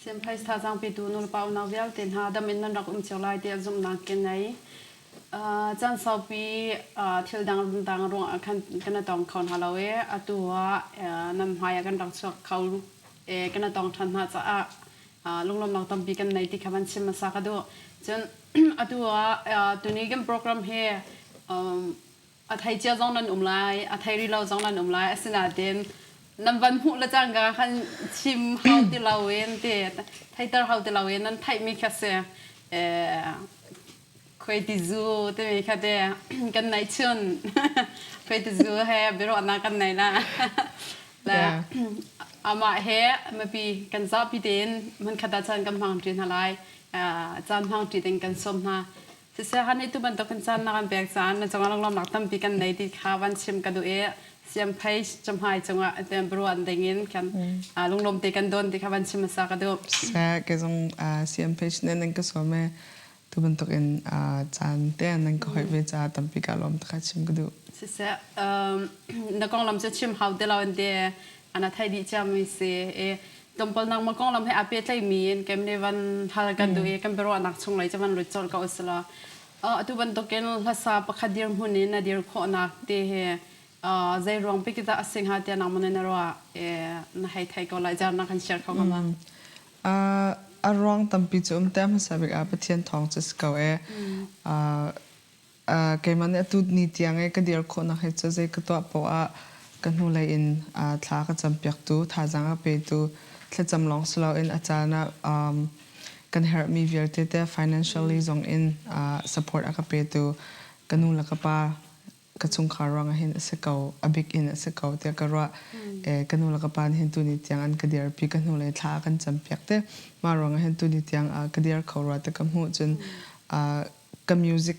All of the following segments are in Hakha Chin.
Siamphai thazaang petu nulepa unau vialte hna dam in nan rak um cio lai tiah zumhnak ka ngei. Caan saupi thil dangdang ruangah khan kan i tong kho hna lo i atu ah nan hmai ah kan rak chuak kho i kan i tong ṭhan hna caah lunglawmhnak tampi kan nei ti kha van chim hmasa ka duh. Cun atu ah tuni kan program hi a thei cia zong nan um lai, a thei rih lo zong nan um lai. Asinain nan van hmuh le cangka khan chim hau ti loin ti theiter hau ti loin nan theihmi kha si. Khuaitizu timi kha te kan neih chun. Khuaitizu he biaruahnak kan nei la. Le amah he mipi kan zapi tein hmunkhat ah caan kan hmang ṭi hna lai. Caan hmang ṭi ding kan sawm hna. Siseh han i tu bantuk in caan na kan pek caah na cungah lunglawmhnak tampi kan nei ti kha van chim ka duh i siamphei camhai cungah biaruah ding in kan lunglawm te kan don ti kha van chim hmasa ka duh. Seh ke zong siamphei nan ka sawm e tu bantuk in caan te nan ka hoih ve caah tampi ka lawm takha chim ka duh. Siseh na konglam cu chim hau te lo in te ana thei dih ciami si i tlawmpal nangmah konglam he aa pehtlaimi in kem nih van hal kan duh i kan biaruahnak chung lei cu van lut colh ko usila. Atu bantukin hlasa pakhat dirhmun in a dir khawhnak ti hi zei ruang bik dah a si hnga tiah nangmah nih na ruah na hei thei ko lai jar na kan share kho hnga ma? A ruang tampi cu um te hmasa bik ah Pathian thawng cu si ko e. Keimah nih atu ni tiang i ka dir khawhnak hi cu zei ka tuah paoh ah ka hnulei in thla ka campiaktu, thazaang a petu, thlacam lawng si loin a caan ah kan herhmi vialte te financially zong in support a ka petu ka nu le ka pa ka chungkhar ruangah hin a si ko, a bik in a si ko tiah ka ruah. Ka nu le ka pa nih hin tuni tiang an ka dirpi, ka hnulei thla a kan campiak te. Mah ruangah hin tuni tiang ka dir kho rua ti ka hmuh cun ka music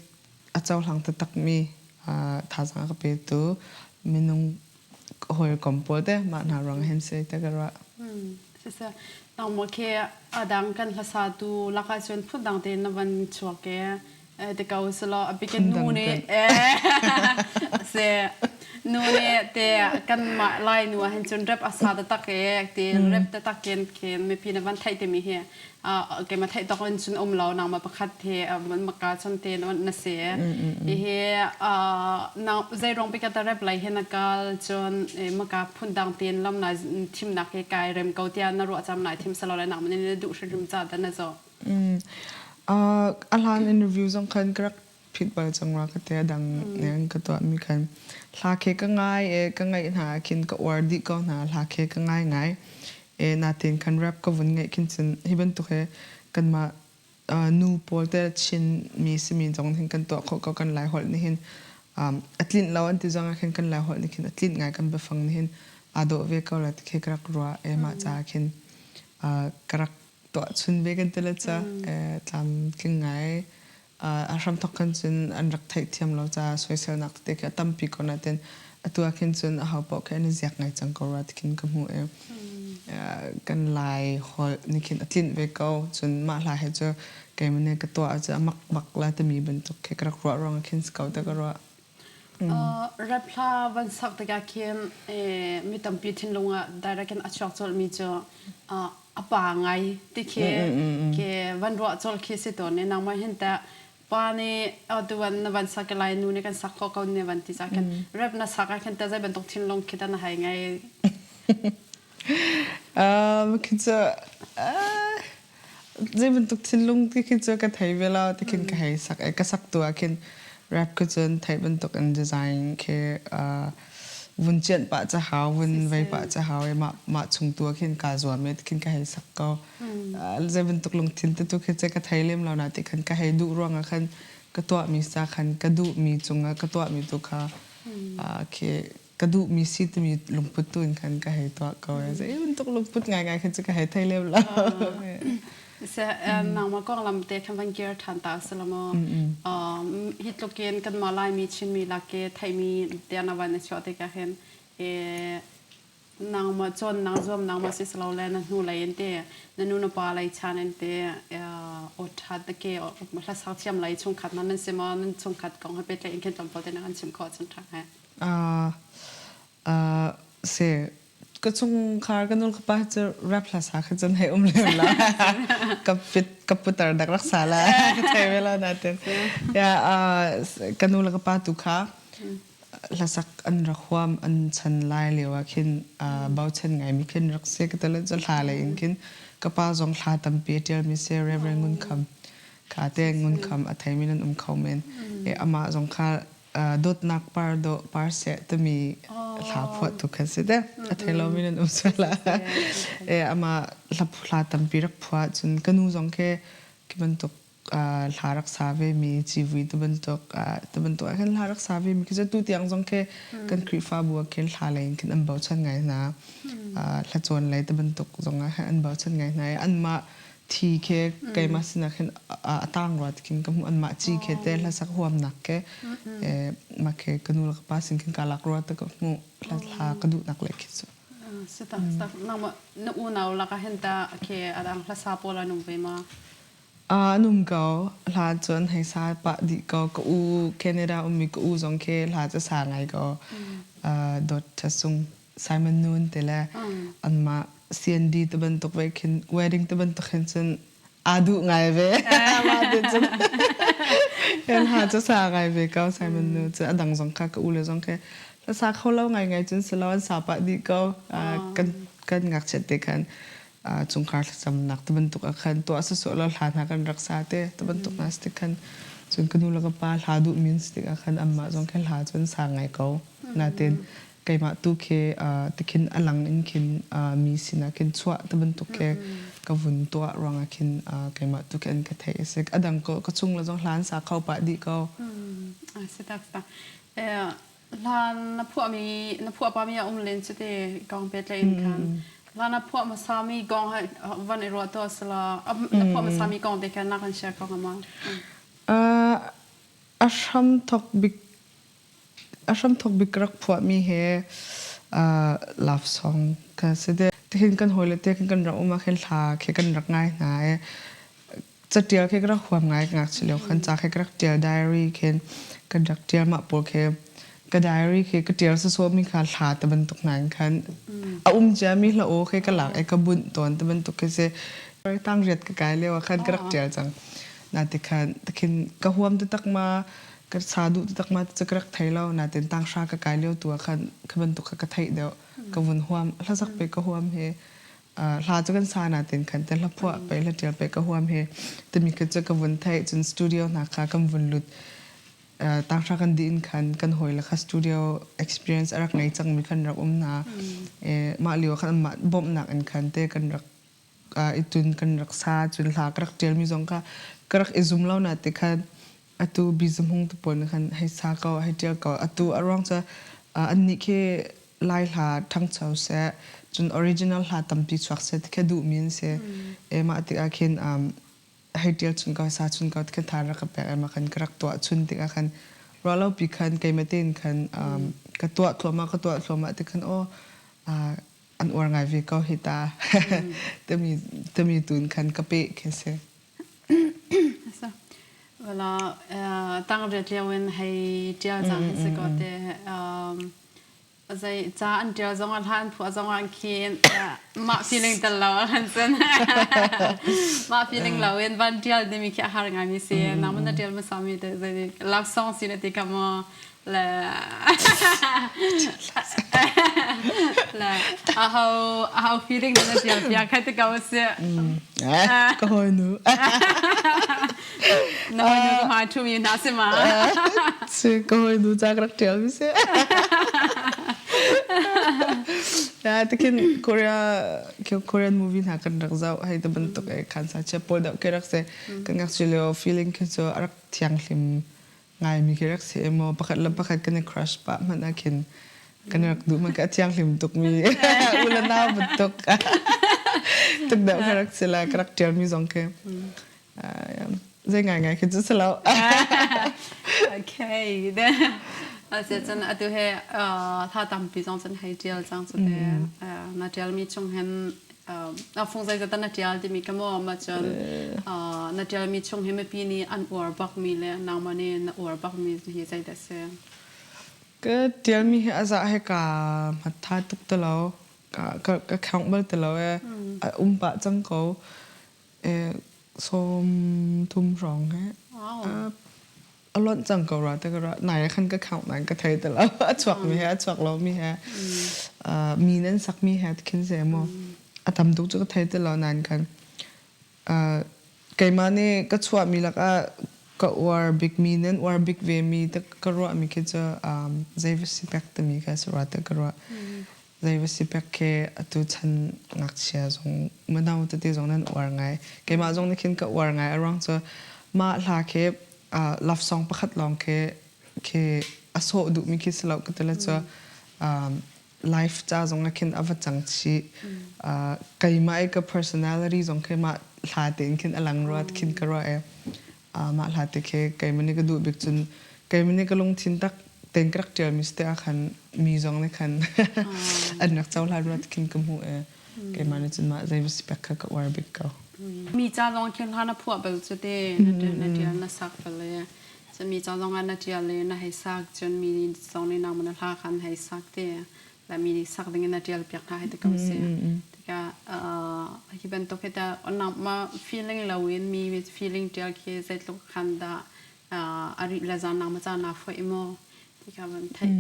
a cohlang taktakmi thazaang a ka petu minung hawikom pawl te mah hna ruang hin si te ka ruah. Siseh, nangmah khi adang kan hlasatu lakah cun phundang tein na van chuak e te ko selaw a bikin nu nih se nu nih te kan mah lai nu ah hin cun rep a sa taktak e ti rep taktak in khin mipi na van theih timi hi keimah theih tawk in cun um lo nangmah pakhat hi maka chon te na si hi nang zei rong bik ta rep lai hi na kal cun maka phun dang tin lam na thimnak hi kai rem ko tia na ruah cham nai thim salo lai nak man na duh hrim cha da na zo. A hlan interview zong khan ka rak phit bal cang rua ka te dang ne ka tuah mi khan hla khe ka ngai e ka ngaih hna khin ka uar dih ko hna hla khe ka ngai ngai e natin khan rap ka vun ngeih khin cun hi bantuk he kanmah nu pawl te Chin mi simi zong hin kan tuah khawh ko kan Lai holh nih hin a tlinh lo an ti zong ah khin kan Lai holh nih khin a tlinh ngai kan biafang nih hin aa dawh ve ko la ti khi ka rak ruah e mah caah khin ka rak tuah chun ve kan ti le ca tlamtling ngai a hramthawk khan cun an rak theihthiam lo caah soiselnak tete khi a tampi ko nain atu ah khin cun aho paoh khi an i ziak ngai cang ko rua ti khin ka hmuh i kan Lai holh nih khin a tlinh ve ko cun mah hla hi cu keimah nih ka tuah ahcun a mak bak la timi bantuk khi ka rak ruah ruangah khin si ko tiah ka ruah. Rap hla van sak tikah khin mi tampi thinlung ah direct in a chuak colhmi cu a pa ngai ti khi ke van ruah colh khi si tawn i nangmah hin teh pa nih tuan na van sak lai nu nih kan sak khawh ko ne van ti ca khin rap na sak ah khin teh zei bantuk thinlung khi dah na hei ngei? Khi cu zei bantuk thinlung ti khi cu ka thei ve lo ti khin ka hei sak i ka sak tu ah khin rap khi cun theih bantuk in design khi vun cianh pah ca hau vun vei pah ca hau i mah mah chung tu ah khin kaa zuam i ti khin ka hei sak ko. Zei bantuk lungthin te tu khi cu ka thei lem lo na ti khan ka hei duh ruangah khan ka tuahmi sa khan ka duhmi cungah ka tuahmi tu kha khi ka duhmi si timi lungput tu in khan ka hei tuah ko. Zei bantuk lungput ngaingai khan cu ka hei thei lem lo. Se nangmah konglam te khan van kir ṭhan ta selaw hi tlukin kanmah Laimi Chinmi lak i theihmi tiah na van i chuah tikah hin nangmah cawnnak zuamnak maw si silo le na hnu lei in ti na nu na pa lei chan in ti aw ṭhat te ke hlasak thiam lei chungkhat hna nan si maw nan chungkhat kong he pehtlaih in khin tlawmpal te na kan chim khawh cun ṭha he. Se. Ka chungkhar ka nu ka pa cu rap hla sa kha cun hei um lem lo. Ka pit ka putar dak rak sa la ka thei ve lo natin. Ya ka nu le ka pa tu kha hlasak an rak huam an chan lai lio ah khin bochan ngaimi khin rak si ka tele cu hla lei in khin ka pa zong hla tampi a ṭialmi si Reverend Ngun Kham kha te Ngun Kham a theimi nan um kho men. Amah zong kha dawtnak par dawh par seh timi hla phuahtu khan si te a thei lomi nan um sual e ama hla hla tampi rak phuah cun ka nu zong khi khi bantuk hla rak sa ve mi civui te bantuk te bantuk ah khin hla rak sa ve mi khi tu tiang zong khi kan Khrihfabu ah khin hla lei in khin an bochan ngai hna hla cawn lei te bantuk zong ah an bochan ngai hna i anmah thi khi keimah sinah khin a tang rua ti khin ka hmuh anmah ci khi te hlasak huamnak ke mah khi ka nu le ka pa sin khin ka lak rua te ka hmuh hla ka duhnak le khi cu Sita nangmah na unau lakah hin ta khi adang hlasa pawl an um ve ma? An um ko. Hla cu an hei sa pah dih ko. Ka u Canada ummi ka u zong khi hla cu sa ngai ko. Dawt Tha Sung Simon Noon te le anmah CND te bantuk ve khin wedding te bantuk hin cun aa duh ngai ve. Mah te cun kan ha cu sa ngai ve ko Simon Nu cu a dang zong kha ka u le zong khi hla sa kho lo ngai ngai cun si lo an sa pah dih ko. Kan kan ngakchiat te khan chungkhar thlacamnak te bantuk ah khan tuah sawsawh lo hla hna kan rak sa te te bantuk hna si tik khan cun ka nu le ka pa hla duh min si tik ah khan anmah zong khan hla cu an sa ngai ko. Natin keimah tu khi tikhin a lang in khin mi sinah khin chuah te bantuk khi ka vun tuah ruangah khin keimah tu khi an ka theih a si. A dang ko ka chung le zong hla an sa kho pah dih ko. Si tak tak. Hla na phuahmi na phuah pami a um len cu te kong pehtlaih in khan hla na phuah hmasami kong van i ruah tuah sala na phuah hmasami kong te khan na kan share ko hnga ma? A hram thok bik A hramthawk bik ka rak phuahmi he love song ka si te. Tihin kan hawile te khin kan rak um ah khin hla khi kan rak ngai hna i catial khi ka rak huam ngai ngakchia lio khan ca khi ka rak tial diary khin kan rak tial mah pawl khi ka diary khi ka tial sawsawhmi kha hla te bantuk hna in khan a um ciami hla aw khi ka lak i ka bunh tawn te bantuk khi si. Tang riat ka kai lio ah khan ka rak tial cang. Na ti khan tikhin ka huam taktak ma ka sa duh taktak ma cu ka rak thei lo natin tanghra ka kai lio tu ah khan kha bantuk kha ka theih deuh ka vun huam hlasak pe ka huam he hla cu kan sa natin khan te hla phuah pe hla tial pe ka huam he timi kha cu ka vun theih cun studio hna kha kan vun lut tanghra kan dih in khan kan hawi le kha studio experience a rak ngei cangmi khan rak um hna mah lio khan mah bawmhnak in khan te kan rak i tun kan rak sa cun hla ka rak ṭialmi zong kha ka rak i zum lo na ti khan atu bizumhung te pawl nih khan hei sa ko hei ṭial ko atu a ruang cu annih khi Lai hla ṭhangcho seh cun original hla tampi chuak seh ti kha duhmi an si e mah tikah khin hei ṭial chun ko sa chun ko ti khan tha rak ka pek e mah khan ka rak tuah chun tikah khan ruahlopi khan keimah tein khan ka tuah thluahmah ka tuah thluahmah ti khan aw an uar ngai ve ko hi ta timi timi tun khan ka pe khi si Wala tang riat lio in hei tial cang hi si ko te zei ca an tial zong ah hla an phuah zong ah khin mah feeling tel lo an cun mah feeling lo in van tial dimi khi a har ngai mi si nangman na tial hmasa mi te zei love song si na ti kha maw le le aho aho feeling na tial piak khai te ko si ka hoi nu na hoi nu ka hmai thu mi na si ma si ka hoi nu cha ka rak tial mi si ya tikin Korea Korean movie hna kan rak zau hei te bantuk e khan sa che pawl deuh ke rak se kan ngak lio feeling khi chu rak thiang hlim ngaimi khi rak si maw pakhat le pakhat kan i crush pah hmanh ah khin kan rak duh man ka thianghlim tukmi u le nau bantuk tuk deuh ka rak si la ka rak ṭialmi zong khi zei ngai ngai khi cu si lo okay Asiacun atu he tha tampi zong cun hei ṭial cang cu te na ṭialmi chung hin a fung zeizat na ṭial timi ka maw ma cun na ṭialmi chung hi mipi nih an uar bakmi le nangmah nih na uar bakmi hi zeidah si? Ka ṭialmi hi a zah he ka hmat tha tuk ti lo. Ka ka count bal ti lo ee. A um pah cang ko. 30 hrawng he. A lonh cang ko rua te ka ruah. Nai ah khan ka count nain ka thei ti lo. A chuak mi he a chuak lo mi he mi nan sak mi he khin se mu. A tam tuk cu ka thei ti lo nain khan keimah nih ka chuahmi lakah ka uar bikmi nan uar bik vemi ka ruahmi khi cu zei va si pek timi kha si rua tiah ka ruah. Zei va si pek khi atu chan ngakchia zong mino tete zong nan uar ngai. Keimah zong nih khin ka uar ngai. A ruang cu mah hla khi love song pakhat lawng khi khi a sawh duhmi khi si lo ka ti le cu life ca zong ah khin a va cang chih. Keimah i ka personality zong khi mah hla tein khin a lang rua khin ka ruah i mah hla te khi keimah nih ka duh bik cun keimah nih ka lungthin tak tein ka rak ṭialmi si te ah khan mi zong nih khan an rak cohlan rua khin ka hmuh i keimah nih cun mah zei va si pek kha ka uar bik ko. Mi ca zong khin hla na phuah bal cu te na ṭial na sak bal i Cun mi ca zongah na ṭial i na hei sak, cun mi zong nih nangmah na hla kha an hei sak ti le mi nih sak dingin na ṭial piak hna hei ti ko si. Tikah hi bantuk hi tah nangmah feeling loin mi feeling ṭial khi zeitluk khan dah a rih le zan nangmah ca naa foih maw ti kha van theih.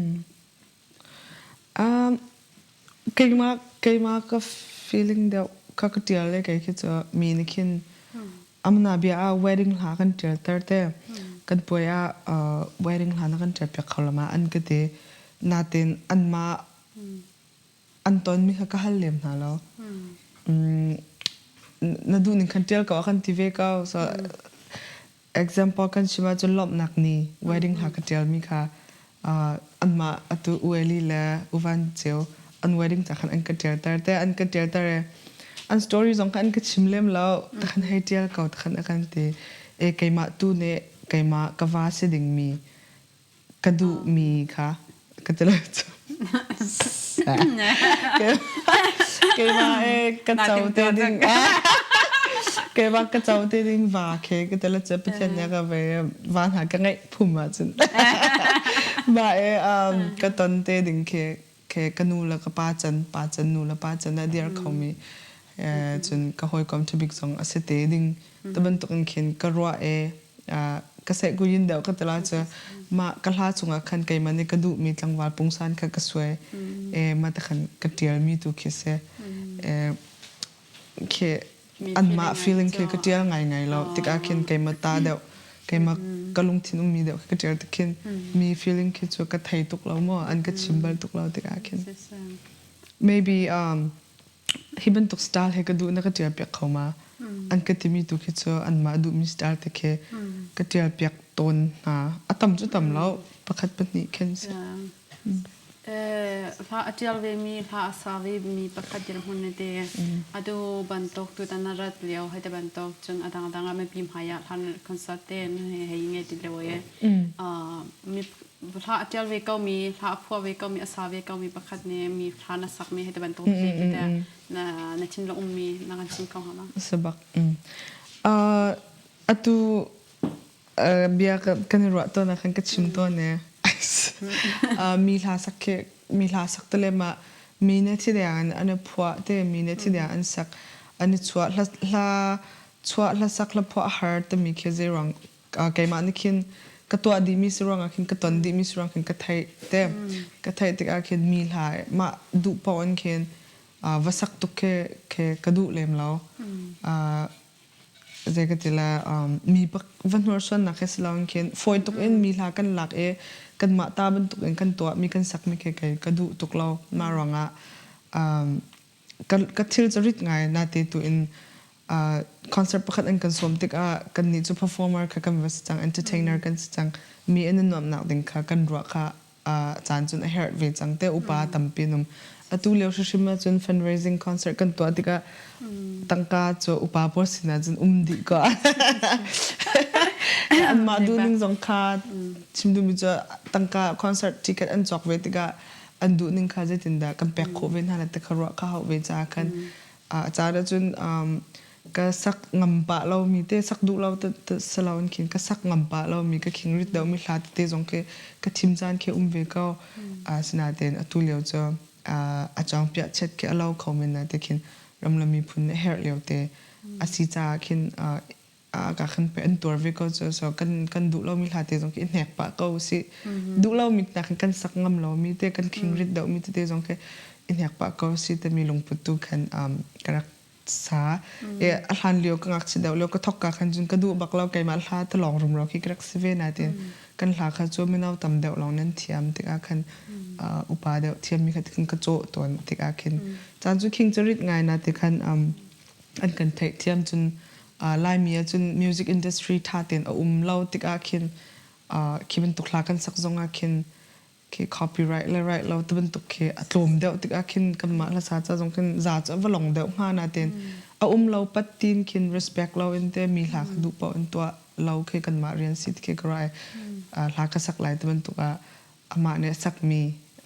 Keimah keimah ka feeling deuh kha ka ṭial le kei khi cu mi nih khin Amna bia ah wedding hla kan ṭialter te. Kan puai ah wedding hla na kan ṭial piak kho lo ma an ka ti. Natin anmah an tonmi kha ka hal lem hna lo. Na duh ning khan ṭial ko a kan ti ve ko. So example kan chim ahcun lawmhnak ni wedding hla ka ṭialmi kha anmah atu U Eli le U Van Ceu an wedding ca khan an ka ṭialter te an ka ṭialter i an story zong kha an ka chim lem lo ta khan hei ṭial ko ta khan a kan ti e keimah tu nih keimah ka va si dingmi ka duhmi kha ka ti lo cu keimah e ka co te ding keimah ka co te ding va khi ka ti lo cu Pathian nih a ka ve va hna ka ngeih phum ahcun mah i ka ton te ding khi khi ka nu le ka pa can pa can nu le pa can a dir khomi cun ka hawikom ṭhabik zong a si te ding te bantuk in khin ka ruah i ka seh kuyin deuh ka tila cu mah ka hla chungah khan keimah nih ka duhmi tlangval pungsan kha ka suai e mah te khan ka ṭialmi tu khi si khi anmah feeling khi ka ṭial ngaingai lo tikah khin keimah ta deuh keimah ka lungthin ummi deuh ka ṭial tik khin mi feeling khi cu ka thei tuk lo maw an ka chim bal tuk lo tikah khin maybe hi bantuk style he ka duh na ka ṭial piak kho ma an ka timi tu khi cu anmah duhmi style te khi ka ṭial piak tawn hna a tam cu tam lo pakhat pahnih khin si Hla a ṭial vemi, hla a sa vemi pakhat dirhmun na ti. Atu bantuk tutan na rat lio hei ti bantuk cun a dangdang ah mipi hmai ah hlan concert te hei ngei ti lio i mi hla a ṭial ve komi, hla a phuah ve komi, a sa ve komi pakhat nih mi hla na sakmi hei ti bantuk te te na na thinlung ummi na kan chim kho hnga ma? Sabak. Atu bia kan i ruah tawn ah khan ka chim tawn e mi hla sak khi mi hla sak te le mah mi ne thi deng in an i phuah te mi ne thi deng an sak an i chuah hla hla chuah hla sak hla phuah har timi khi zei ruang keimah nih khin ka tuah dihmi si ruangah khin ka ton dihmi si ruang khin ka theih te ka theih tikah khin mi hla mah duh paoh in khin va sak tuk khi khi ka duh lem lo zei ka ti le mi va hnursuannak he si loin khin fawi tuk in mi hla kan lak i kanmah ta bantuk in kan tuah mi kan sak mi khi kei ka duh tuk lo mah ruangah ka thil cu rit ngai nate tu in concert pakhat an kan sawm tikah kannih cu performer kha kan va si cang entertainer kan si cang mi an i nuamhnak ding kha kan ruah kha caan cun a herh ve cang te upa tampi an um atu lio hrimhrim ahcun fundraising concert kan tuah tikah tangka cu upa pawl sinah cun um dih ko anmah duhning zong kha chim duhmi cu tangka concert ticket an cawk ve tikah an duhning kha zeitindah kan pek khawh ve hna le ti kha ruah kha hauh ve caah khan a caan ahcun ka sak ngam pah lomi te sak duh lo si lo in khin ka sak ngam pah lomi ka khing rit deuhmi hla tete zong khi ka thim caan khi um ve ko. Asinain atu lio cu. A cawngpiah chiat khi a lo kho men na te khin ram le miphun nih herh lio te a si caah khin ka khan pe an tuar ve ko cu. So kan duh lomi hla te zong khi i hnek pah ko si. Duh lomi nak kan sak ngam lomi te kan khing rit deuhmi tete zong khi i hnek pah ko si timi lungput tu khan ka rak sa. A hlan lio ka ngakchia deuh lio ka thok ka khan cun ka duh bak lo, keimah hla te lawng rumro khi ka rak si ve. Nain kan hla kha cu mino tam deuh lawng nan thiam tikah khan upa deuh thiammi kha khan ka cawh tawn tikah khin caan cu khing cu rit ngai na ti khan an kan theih thiam. Cun Laimi ah cun music industry tha tein a um lo tikah khin khi bantuk hla kan sak zong ah khin khi copyright le right lo ti bantuk khi a tlawm deuh tikah khin kanmah hlasa ca zong khin za cu a va long deuh hnga. Nain a um lo pat tin khin respect lo in te mi hla kha duh paoh in tuah lo khi kanmah rian si ti khi ka ruah. Hla ka sak lai ti bantuk ah amah nih a sakmi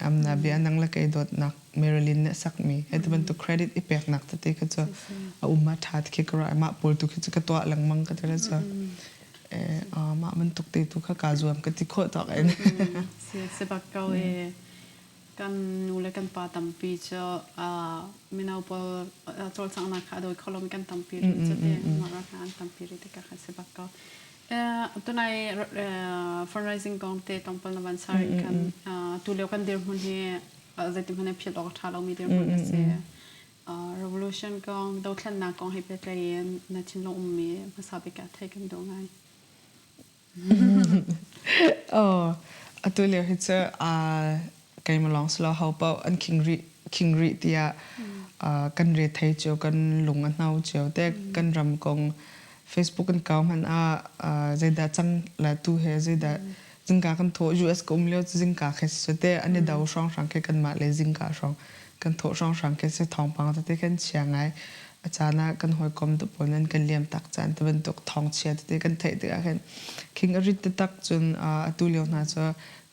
amna bia nang le kei dawtnak Marilyn nih a sakmi he ti bantuk credit i peknak tete kha cu a um a ṭha ti khi ka ruah. Mah pawl tu khi cu ka tuah lengmang ka ti cu mah bantuk te tu kha kaa zuam ka ti khawh tawk in. Si bak ko e. Kan nu le kan pa tampi cu mino pawl cawlcanghnak kha a dawi kho lomi kan tampi rih cu te mah rak an tampi rih tikah khan si bak ko. Tunai fundraising kong te tlawmpal na van sar in khan tu lio kan dirhmun hi zeitin hmanh in philh awk a ṭha lomi dirhmun a si. Revolution kong, dothlennak kong he pehtlai in na thinlung ummi hmasa bik ah theih kan duh ngai. Oh, atu lio hi cu keimah lawng si lo ho paoh an khing rih khing rih tiah kan re thei cio, kan lung a hno cio te. Kan ram kong Facebook kan kau hmanh ah zeidah cang le tu he zeidah zingka kan thawh US ka um lio cu zingka khe si te an i do hrawnghrang khi kanmah le zingka hrawng kan thawh hrawnghrang khi si. Thawngpang tete kan chia ngai. A caan ah kan hawikom te pawl nan kan liam tak caan te bantuk thawngchia tete kan theih tikah khin khing a rit taktak. Cun atu lio hna cu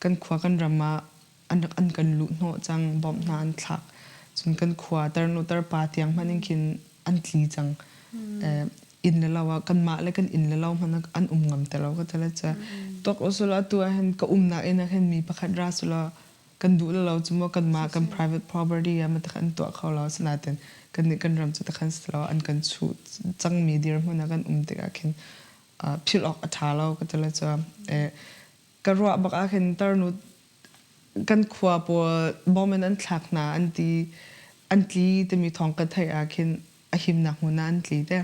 kan khua kan ram ah an kan luh hnawh cang, bomb hna an thlak. Cun kan khua tarnu tarpa tiang hmanh in khin an tli cang. Inn le lo ah kanmah le kan inn le lo hmanh an um ngam te lo ka ti le cu tuak usulaw atu ah hin ka umnak inn ah khin mi pakhat ra sulaw kan duh le lo cu maw kanmah kan private property ah matak an tuah kho lo. Asinain kan nih kan ram cu takhan si lo, an kan chuh cangmi dirhmun ah kan um tikah khin philh awk a ṭha lo ka ti le cu ka ruah bak ah khin tarnu kan khua pawl bom in an thlak hna an ti an tli timi thawng ka theih ah khin a himnak hmun ah an tli te.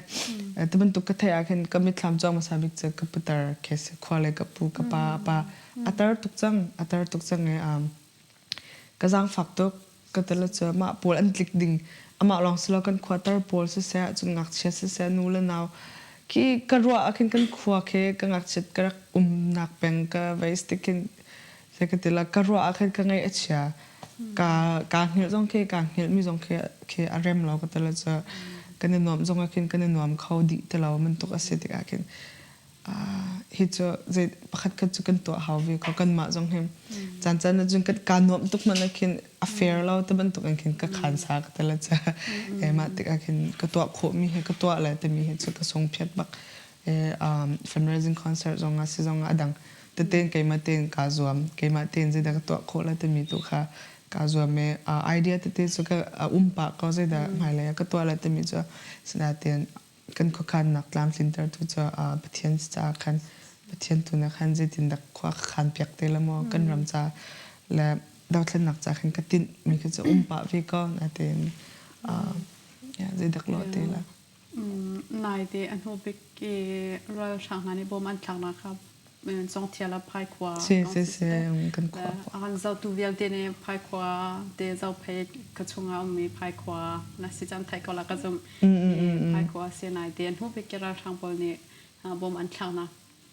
Ti bantuk ka theih ah khin ka mitthlam cuang hmasa bik cu ka putar khi si. Khua le ka pu ka pa pa a tar tuk cang, a tar tuk cang i ka zaangfak tuk ka ti le cu mah pawl an tlik ding amah lawng si lo kan khua tar pawl siseh cun ngakchia siseh nu le nau khi ka ruah ah khin kan khua khi ka ngakchiat ka rak umnak peng ka vei tik khin zei ka ti la ka ruah ah khin ka ngaih a chia. Ka ka hngilh zong khi ka hngilh mi zong khi khi a rem lo ka ti le cu kan i nuam zong ah khin kan i nuam kho dih ti lo bantuk a si tikah khin hi cu zei pakhat khat cu kan tuah hau ve ko kanmah zong hi. Caan caan ah cun kaa nuamh tuk hmanh ah khin a fair lo ti bantuk in khin ka khan sa ka ti le ca mah tikah khin ka tuah khawhmi hi ka tuah le timi hi cu ka sungphiat bak. Fundraising concert zong ah si zong ah a dang tete keimah tein kaa zuam, keimah tein zeidah ka tuah khawh la timi tu kha kaa zuam i idea tete cu ka um pah ko zeidah hmailei ah ka tuah la timi cu. Sinain kan khuakhannak tlamtlintertu cu Pathian caah khan Pathian tu nih khan zeitindah khua ka khan piak te la maw kan ram ca le dothlennak ca khan ka tinh mi kha cu um pah ve ko. Natein zeidak lo te la. Naite a hnu bik i ralhrang hna nih bom an thlaknak kha Congthial ah Phaikhua Si si si kan khua. A kan zohtu vialte nih Phaikhua te Zophei ka chungah ummi Phaikhua na si caan theih ko la ka zumh. Phaikhua si naite a hnu bik i ralhrang pawl nih bom an thlaknak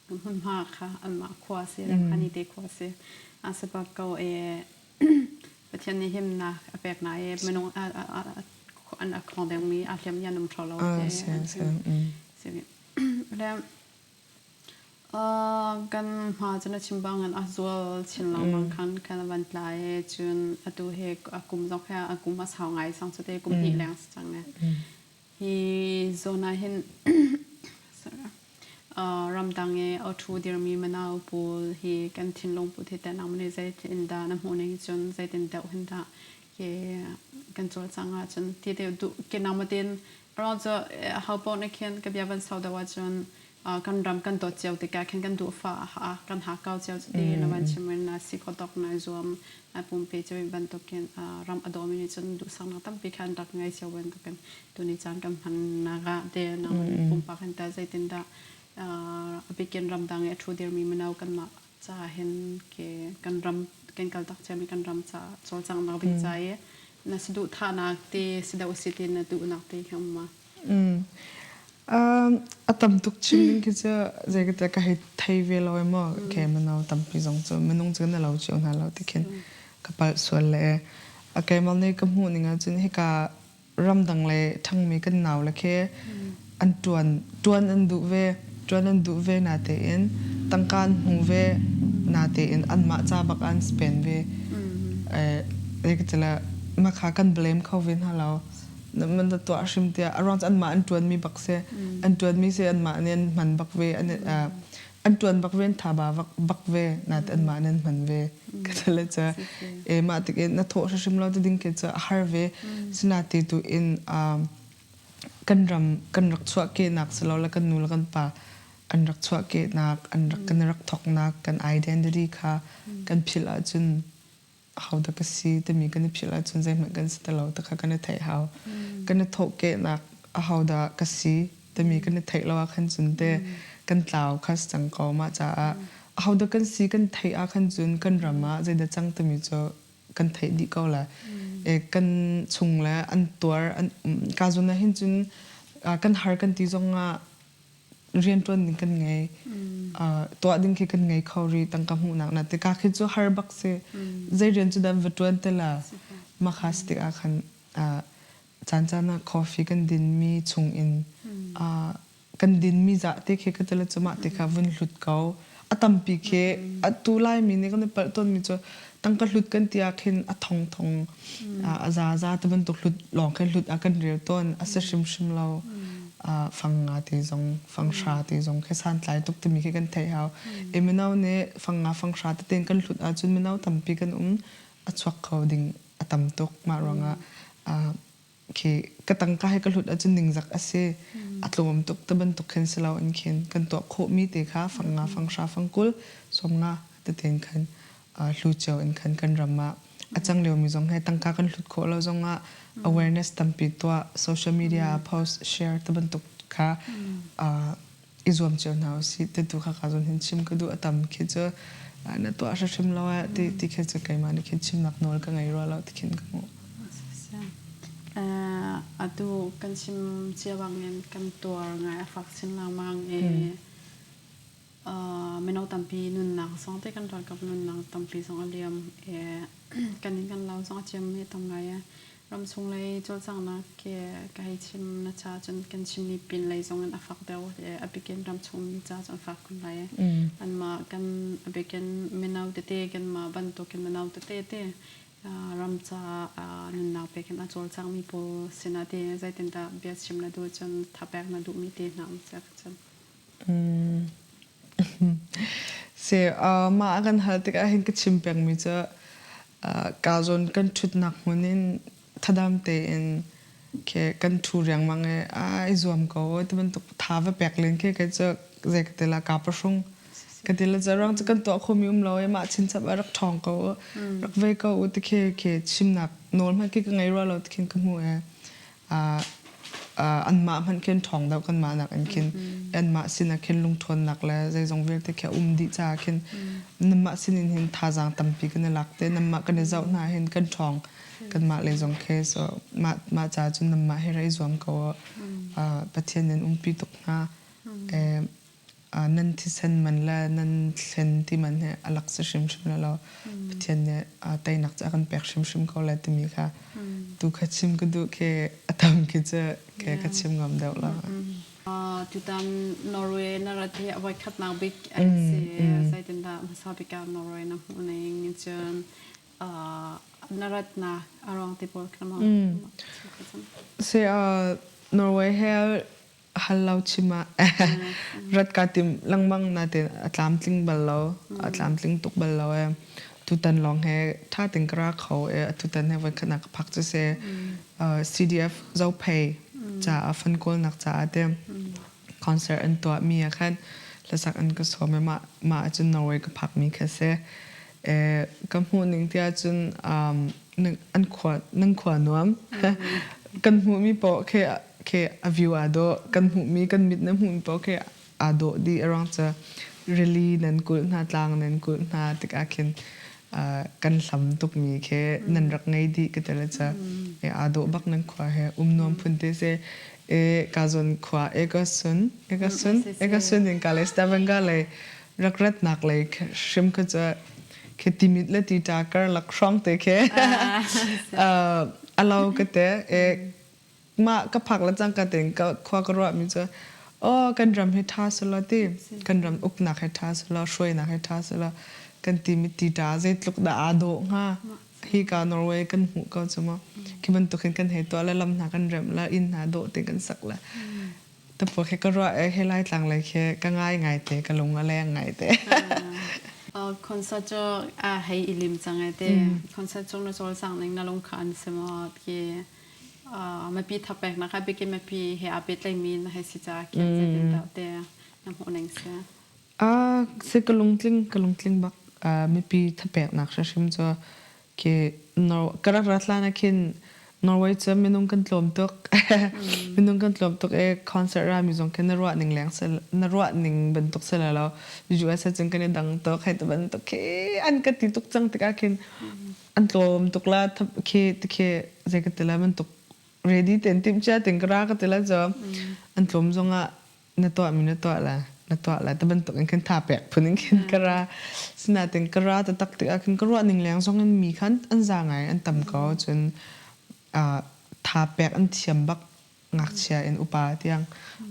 hmunhma kha anmah khua si Hani te khua si. A si bak ko e Pathian nih himnak a pek na i minung an a khong dengmi a hliam yan um ṭho lo te. Le kan hma cu na chim bangin a zual chin lengmang khan kan van tlai i cun atu hi a kum zong hi a kum a sau ngai cang cu te kum hnih leng si cang e. Hi zawn ah hin ramdang i a ṭhu dirmi mino pawl hi kan thinlung put hi teh nangmah nih zeitin dah na hmuh ning cun zeitin deuh hin dah? Ke kan cawlcang ahcun ti te duh ke nangmah tein around cu ho paoh nih khin ka bia van sau deuh ahcun kan ram kan dawt cio tikah khin kan duhfa kan hakkau cio cu ti na van chim in na si khawh tawk na zuam na pumpe cio bantukin ram a dawmi nih cun duhsaknak tampi kha an rak ngei cio bantukin tuni caan kan hmannak ah te nang pumpak in tah zeitindah a bikin ramdang i a ṭhu dirmi mino kanmah caah hin ke kan ram kan kal tak ciami kan ram ca cawlcanghnak ding ca i na saduhthahnak te si deuh si ti na duhnak te kha um ma? A tam tuk chin ding khi cu zei ka ka hei thei ve lo maw ke mino tampi zong cu minung cu na lo cio hna lo ti khin ka palh sual le a keimah nih ka hmuh ning ahcun hika ramdang le ṭhangmi kan naule khi an ṭuan ṭuan an duh ve ṭuan an duh ve natein tangka an hmu ve natein anmah ca bak an spend ve. Eh mah kha kan blame kho ve hna lo. Man na tuah hrim tiah a ruang cu anmah an ṭuanmi bak si. An ṭuanmi si anmah nih an hman bak ve an an ṭuan bak ve an thaba bak ve natein anmah nih an hman ve. Ka tale cu e mah tik in na thawh hrimhrim lo ti ding khi cu a har ve. Sinati tu in kan ram kan rak chuahkehnak si lo le kan nu le kan pa an rak chuahkehnak an rak kan rak thawknak kan identity kha kan philh ahcun ahodah ka si timi kan i philh ahcun zeihmanh kan si ti lo ti kha kan i theih hau. Kan i thawhkehnak ahodah ka si timi kan i theih lo ah khan cun te kan tlau kha si cang ko. Mah caah ahodah kan si kan theih ah khan cun kan ram ah zeidah cang timi cu kan theih dih ko lai. E, kan chung le an tuar an ka zun ah hin cun kan har kan ti zong ah rianṭuan ding kan ngei. Tuah ding khi kan ngei kho rih tangka hmuhnak na ti ka khi cu har bak si. Zei rian cu dah va ṭuan te la mah kha si tikah khan caan caan ah coffee kan dinmi chung in kan dinmi zah te khi ka tila cu mah te kha vun hlut ko. A tampi khi atu Laimi nih kan i palh tawnmi cu tangka hlut kan ti ah khin a thong thong a za za ti bantuk hlut lawng khin hlut ah kan rel tawn. A si hrimhrim lo. Fang nga ti zong fang hra ti zong khi santlai tuk timi khi kan theih hau. E mino nih fang nga fang hra tete in kan hlut ahcun mino tampi kan um a chuak kho ding a tam tuk. Mah ruangah khi ka tangka he ka hlut ahcun ningzak a si. A tlawm tuk ti bantuk khin si loin khin kan tuah khawhmi te kha fang nga fang hra fang 20 sawm nga tete khan hlu cio in khan kan ram ah a cang liomi zong he tangka kan hlut khawh lo zong ah awareness tampi tuah social media post share ti bantuk kha i zuam cio hna usih ti tu kha ka zawn hin chim ka duh. A tam khi cu na tuah hrimhrim lo eh ti ti khi cu keimah nih khin chimnak nawl ka ngei rua lo ti khin ka hmuh. Atu kan chim cia bangin kan tuar ngai a fak chin lengmang i mino tampi nunnak zong te kan ralkap nunnak tampi zong a liam i kan inn kan lo zong a ciam mi tam ngai i ramchung lei cawlcanghnak ke ka hei chim na cha cun kan chimmi pin lei zong in a fak deuh i a bikin ramchung mi ca cu an fak khun lai. Anmah kan a bikin mino tete kanmah bantukin mino tete te ram ca nunnak pekin a cawlcangmi pawl sinah te zeitindah bia chim na duh cun thapek na duhmi te hna um sia cun? Si, mah a kan hal tikah hin ka chim pengmi cu kaa zawn kan ṭhutnak hmun in thadam tein khi kan ṭhu riangmang i ai zuam ko ti bantuk tha va pek len khi kei cu zei ka ti la kaa pahrung ka ti la ruang cu kan tuah khomi um lo i mah chinchap ah rak ṭhawng ko u rak vei ko u ti khi khi chimnak nawl hmanh khi ka ngei rua lo ti khin ka hmu e. Anmah hmanh khin ṭhawng deuh kanmah nakin khin anmah sinah khin lungṭhawnnak le zeizong vialte khi a um dih caah khin nanmah sinin hin thazaang tampi kan i lak te nanmah kan i zoh hna hin kan ṭhawng kanmah lei zong khi. So mah mah caah cun nanmah hi ra i zuam ko u. Pathian nan umpi tuk hna. Nan thisen man le nan thlen ti man hi a lak si hrimhrim la lo. Pathian nih teinak cu a kan pek hrimhrim ko lai timi kha tu kha chim ka duh khi a tam khi cu ke ka chim ngam deuh lo. Tutan Norway na rat hi a voikhatnak bik an si. Zeitindah hmasa bik ah Norway na hmuh ning cun na ratnak a ruang ti pawl kha maw? Si Norway he hal lo chim ah rat kaa tim lengmang nain a tlamtling bal lo, a tlamtling tuk bal lo ee. Tutan lawng he ṭha tein ka ra kho i atutan he voikhat nak ka phak cu si. CDF Zophei caah fund kawlnak caah te concert an tuahmi ah khan hlasak an ka sawm i mah mah ahcun Norway ka phakmi kha si. Ka hmuh ning tiah cun an khua nan khua nuam. Kan hmuhmi paoh khi khi a view aa dawh. Kan hmuhmi kan mit na hmuhmi paoh khi aa dawh dih a ruang cu rili nan kulh hna tlang nan kulh hna tikah khin kan hlam tukmi khi nan rak ngei dih ka ti le cu aa dawh bak nan khua he um nuam phun te si e ka zon khua e ka sun e ka sun e ka sun in ka le Stavanger le rak ratnak lei hrim kha cu khi timit le tita karlak hrawng te khi alo ka te e mah ka phak le cangka tein ka khua ka ruahmi cu oh kan ram hi ṭha selaw ti kan ram uknak hi ṭha selaw hruainak hi ṭha selaw kan timi tita zeitluk dah aa dawh hnga hi ka Norway kan hmuh ko cu mu khi bantuk hin kan hei tuah le lam hna kan remh le inn hna dawh te kan sak le Tapuak he ka ruah e he Laitlang lei khi ka ngai ngai te ka lung a leng ngai te. Concert cu a hei i lim cang e te. Concert chung na cawlcang ning na lung kha an si maw ki mipi thapek na kha bikin mipi he aa pehtlaimi na hei si caah khin zeitin dah te na hmuh ning si. Ah si ka lungtling ka lungtling bak mipi thapeknak hrimhrim cu Khi ka rak rat hlan ah khin Norway cu minung kan tlawm tuk. Minung kan tlawm tuk i concert rami zong khi na ruah ning leng na ruah ning bantuk si lo. US ah cun kan i dang tuk hei ti bantuk khi an ka ti tuk cang tikah khin an tlawm tuk la khi tikhi zei ka ti la bantuk ready ten timhcia ting ka ra ka ti la cu an tlawm zongah na tuahmi na tuah la na tuah la ti bantuk in khin tha pek phun in khin ka ra sinain ka ra taktak tikah khin ka ruah ning leng zong in mi khan an za ngai an tam ko cun tha pek an thiam bak ngakchia in upa tiang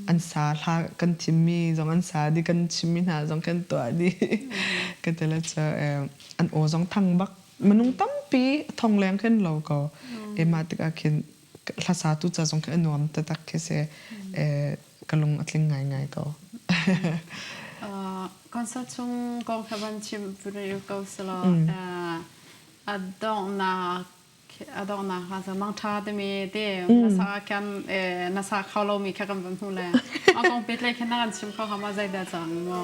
an sa hla kan thimmi zong an sa di kan chimmi hna zong kan tuah di ka ti le cu an aw zong thang bak minung tampi thong leng khin lo ko e mah tikah khin hlasatu ca zong khi a nuam taktak khi si ka lung a tling ngaingai ko. Concert chung kong kha van chim ko selaw a donghnak a donghnak ha sa mangtha timi te na sa kan na sa kho lomi kha kan van hmu le a kong pet le khan na kan chim kho ha ma zei dah cang mo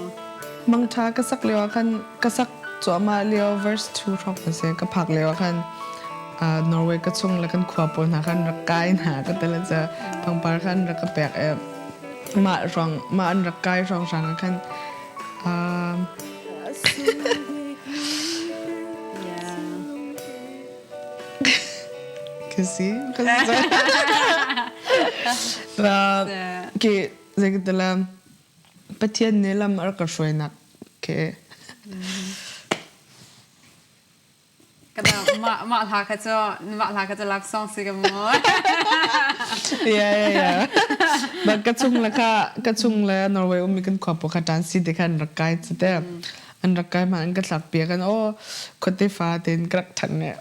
Mangtha ka sak lio ah khan ka sak cuahmah lio verse 2 hrawng kan si ka phak lio ah khan Norway ka chung le kan khua pawl hna khan rak kai hna ka tel ca pangpar khan rak ka pek e mah rong mah an rak kai hrawng hrang ah khan ka si ka si ke zei ka tela Pathian nih lam a rak ka hruainak khi Mah mah hla kha cu mah hla kha cu love song si ka mu. Yeah yeah yeah. But ka chung le kha ka chung le Norway ummi kan khua pawl kha tan si te khan rak kai cu te. An rak kai ma an ka thlak piak an oh khuate fa tein ka rak than ne.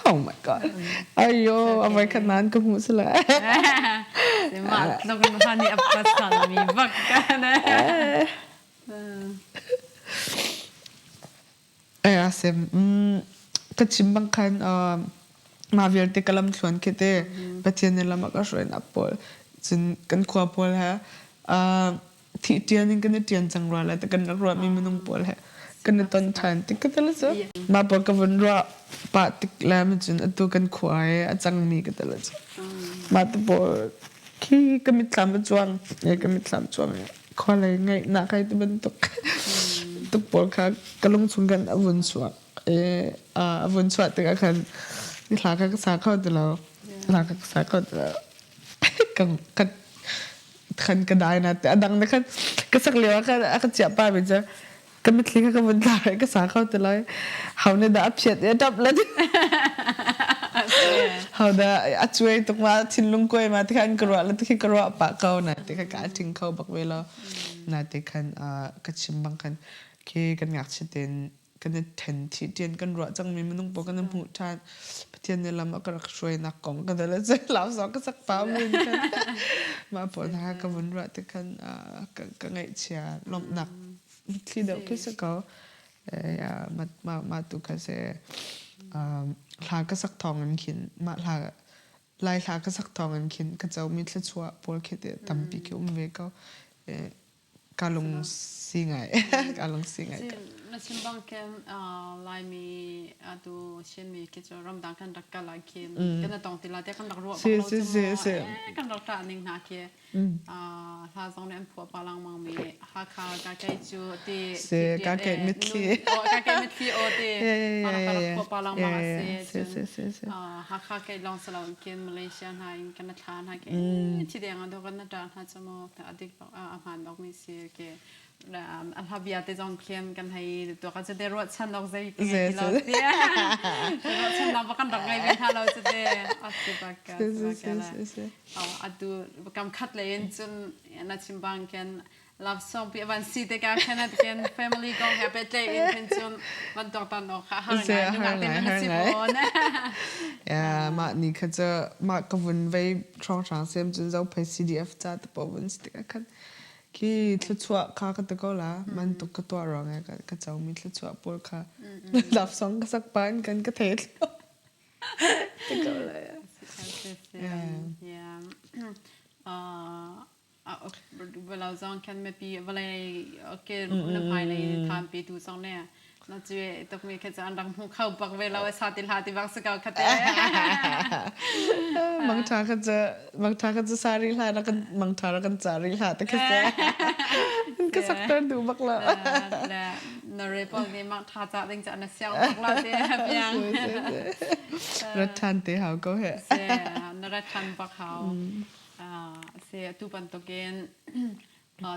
Oh my god. Ayo, a voi khat nan ka hmuh sila. Mah tluk in hani a pasal mi bak kan. Ai asem ka chim bang khan mah vialte ka lam thluan khi te Pathian nih lam a ka hruainak pawl cun kan khua pawl he thih ṭian in kan i ṭian cang rua lai ti kan rak ruahmi minung pawl he kan i ton ṭhan tik ka tel cu mah pawl ka vun ruah pah tik le cun atu kan khua i a cangmi ka tel cu mah te pawl khi ka mitthlam a cuang e ka mitthlam cuang khua lei ngaihnak kai ti bantuk tuk pawl kha ka lung chung kan a vun chuak e a vun chuah tikah khan hla kha ka sa kho ti lo hla kha ka sa kho ti lo ka ka khan ka dai na te adang na khan ka sak lio ah khan a ka chiah pa mi cu ka mitthli kha ka vun tla ka sa kho ti lai hau ne dah a phiat i a tap le hau dah a cuai tuk ma thinlung kuai ma ti khan ka ruah le ti khi ka ruah pah ko na ti kha ka ting kho bak ve lo na ti khan ka chim bang khan khi kan ngakchia ten. Kan i ṭhen thi ṭian kan ruah cangmi minung pawl kan i hmuh ṭhan. Pathian nih lam a ka rak hruainak kong ka dal a lau zong ka sak pa mun khan mah pawl hna ka vun ruah te khan ka ka ngaihchia lawmhnak thli deuh khi si ko. Mah mah tu kha si hla ka sak thawng in khin mah hla Lai hla ka sak thawng in khin ka comi thluachuah pawl khi te tampi khi um ve ko. Ka lung si ngai. Ka lung si ngai. Na chim bang khin Laimi atu Chinmi khi cu ramdang kan rak kal ah khin kan tong ti la te kan rak ruah bak lo cu mu kan rak ṭah ning hna khi hla zong nih an phuah pa lengmang mi Hakha ka kei cu ti si ka kei mitthli ka kei mitthli aw ti rak phuah pa lengmang a si cun Hakha kei lawng si lo khin Malaysia hna in kan thla hna ke thi deng ah kan ṭah hna cu mu a dik a hmaan bak mi si ke a hla bia te zong khin kan hei tuak ah cute ruahchan awk zei ka ngei ti lo ti ruahchannak bak kan rak ngei ve hna lo cute a si bak ka atu kam khat le in cun na chim bang khin love song pi van si te ka khan at ken family kong he pe tle in khin cun van tuak tan awk kha har ngai nungak te na si bon ya ma ni kha cha ma ka vun vei trong sang sem cun zo phai CDF cha te po vun si te khan Khi thluachuah kha ka ti ko la man tuk ka tuah ruang i ka comi thluachuah pawl kha love song ka sak pa in kan ka thei ti ko la. Yeah. Velo zong khan mipi vawlei okay na hmailei than pe tu zong ne Na cuai tukmi kha cu an rak hmu kho bak ve lo sa ti hlah ti bak si ko kha te. Mangtha kha cu mangtha kha cu sa ri hlah rak kan mangtha rak kan ca ri hlah te kha se. Ka sakter duh bak lo. Le na re pawl nih mangtha ca ding ca na siang bak lo te piang. Rat than te hau ko he. Se na rat than bak hau. Se atu bantukin